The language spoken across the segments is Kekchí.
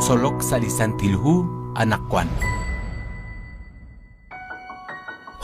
Tzolok sa' li Santil Hu anaqwan.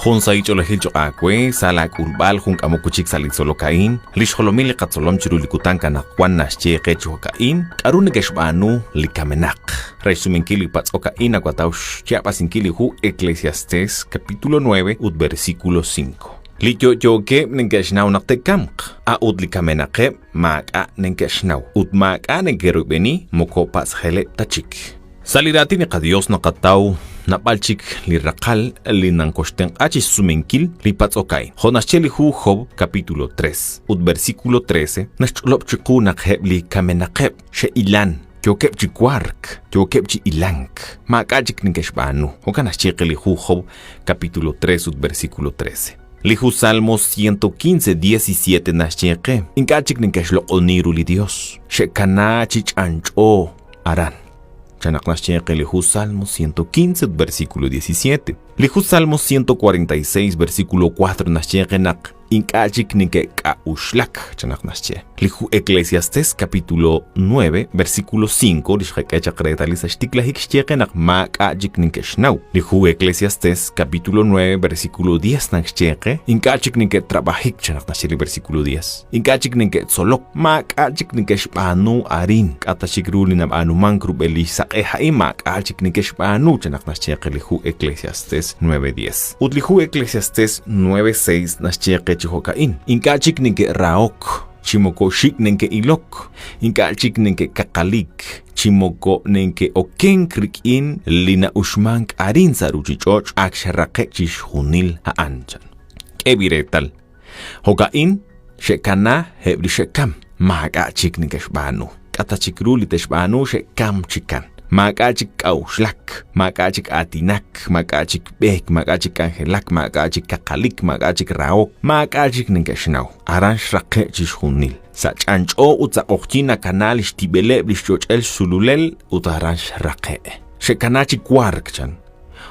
Jun sahil ch'oolejil cho'q aawe sa' laak'ulb'al jun k'amok wi' chik sa' li tzolok a'in. Li xjolomil li qatzolom chiru li kutan anaqwan naxye qe chi jo'ka'in, K'aru neke'xb'aanu li kamenaq? Re xsumenkil li patz'ok a'in nawataw xyaab'asinkil li hu Eclesiastés capítulo 9 ut versículo 5. Li yo'yookeb' neke'xnaw naq te'kamq, a'ut li kamenaqeb' maak'a' neke'xnaw, ut maak'a' neke'royb'eni moko patz'jeleb' ta chik. Sa' li Raatin li qaYos naqataw naab'al chik li raqal li nankoxtenq'a chi xsumenkil li patz'ok a'in. Jo' naxye li hu Job capítulo 3 ut versículo 13, naxch'olob' chiqu naq eb' li kamenaqeb' xe'ilan, yookeb' chi wark, yookeb' chi hilank, maak'a' chik neke'xb'aanu. Jo'kan naxye qe li hu Job capítulo 3 ut versículo 13. Li hu Salmos 115, 17 naxye qe, Ink'a' chik neke'xloq'oni ru li Dios, xe'kana chi ch'anch'o aran. Chan naq naxye qe li hu Salmos 115 ut versículo 17. Li hu Salmos 146, versículo 4 naxye qe naq ink'a' chik neke'k'a'uxlak, chan naq naxye. Li hu Eclesiastes capítulo 9, versículo 5, li xqak'e chaq reetalil sa' xtiklajik xye qe naq maak'a' chik neke'xnaw. Li hu Eclesiastes capítulo 9, versículo 10 naxye qe, ink'a' chik neke'trab'ajik, chan naq naxye li versículo 10. Ink'a' chik neke'tzolok, maak'a' chik neke'xb'aanu arin. K'a' ta chik ru li nab'aanumank rub'el li saq'e a'in maak'a' chik neke'xb'aanu, chan naq naxye qe li hu Eclesiastes 9:10. Ut li hu Eclesiastes 9:6 naxye qe chi jo'ka'in, Ink'a' chik neke'rahok, chi moko xik' neke'ilok, ink'a' chik neke'kaqalik, chi moko neke'okenk rik'in li na'uxmank arin sa' ruuchich'och', ak xraqe'k chixjunil a'an, chan. K'e b'i reetal, jo'ka'in xe'kana eb' li xe'kam, maak'a' chik neke'xb'aanu. K'a' ta chik ru li te'xb'aanu xe'kam chikan. Maak'a' chik k'a'uxlak, maak'a' chik aatinak, maak'a' chik b'eek, maak'a' chik k'anjelak, maak'a' chik kaqalik, maak'a' chik rahok, maak'a' chik neke'xnaw. Aran xraqe' chixjunil. Sa' ch'anch'o ut sa' q'oqyink nakana li xtib'eleb' li xch'och'el xsululel ut aran xraqe'. Xe'kana chi wark, chan.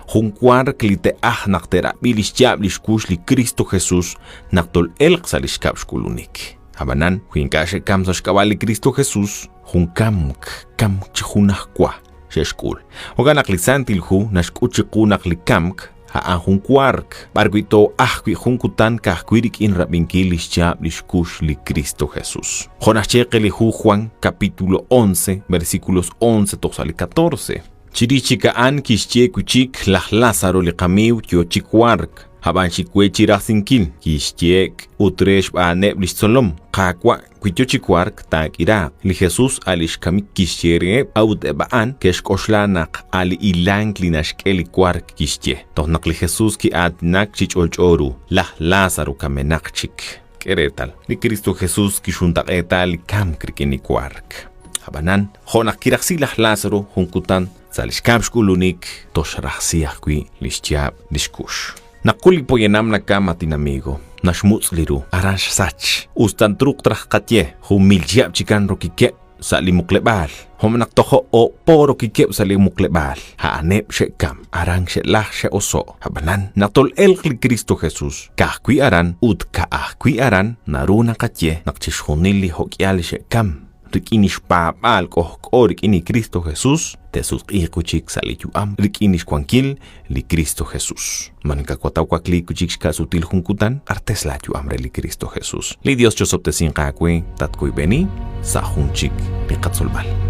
Jun wark li te'aj naq te'rab'i li xyaab' li xkux li Kristo Jesus naq tol'elq sa' li xkab' xk'ulunik. Ab'anan, wi ink'a' xe'kamk sa' xk'ab'a' li Kristo Jesus, jun kamk, kamk chi junajwa xe'xk'ul. Jo'kan naq li Santil Hu naxk'ut chiqu naq li kamk a'an jun wark, b'arwi' too'ajq wi' jun kutan ka'ajwi' rik'in rab'inkil li xyaab' li xkux li Kristo Jesus. Jo' naxye qe li hu Juan capítulo 11, versículos 11 toj sa' li 14. Chirix chik a'an kixye wi' chik laj Lázaro li qamiiw yo chi wark, ab'an xik we chi rajsinkil, kixye ut re xb'aaneb' li xtzolom, Qaawa', wi yo chi wark, taak'iraaq. Li Jesus a' li xkamik kixye reheb', a'ut eb' a'an ke'xk'oxla naq a' li hilank li naxk'e li wark kixye. Toj naq li Jesus ki'aatinak chi ch'olch'o ru, laj Lázaro kamenaq chik. K'e reetal, li Kristo Jesus kixjuntaq'eeta li kamk rik'in li wark. Ab'anan, jo' naq kirajsi laj Lázaro jun kutan sa' li xkab' xk'ulunik, toxrajsi ajwi' li xyaab' li xkux. Naq jun li poyanam nakam at inamigo, naxmutz' li ru, aran xsach. Us ta truuq traj qaye, jun mil chihab' chikan rokikeb' sa' li muqleb'aal, jo' naq tojo' oob' po rokikeb' sa' li muqleb'aal, a'aneb' xe'kam, aran xe'laj xe'oso'. Ab'anan, naq tol'elq li Kristo Jesus, ka'ajwi' aran ut ka'ajwi' aran naru naqaye naq chixjunil li jo'k'ihal li xe'kam rik'in li xpaab'aal k'ojk'o rik'in li Kristo Jesus, te'sutq'iiq wi' chik sa' li yu'am rik'in lix wankil li Kristo Jesus. Ma nakawataw wakliik wi' chik xka'sutil jun kutan? Artes laa yu'am re li Kristo Jesus. Li Dios chosob'tesinq aawe, tatkoyb'eni sa' jun chik li qatzolb'al.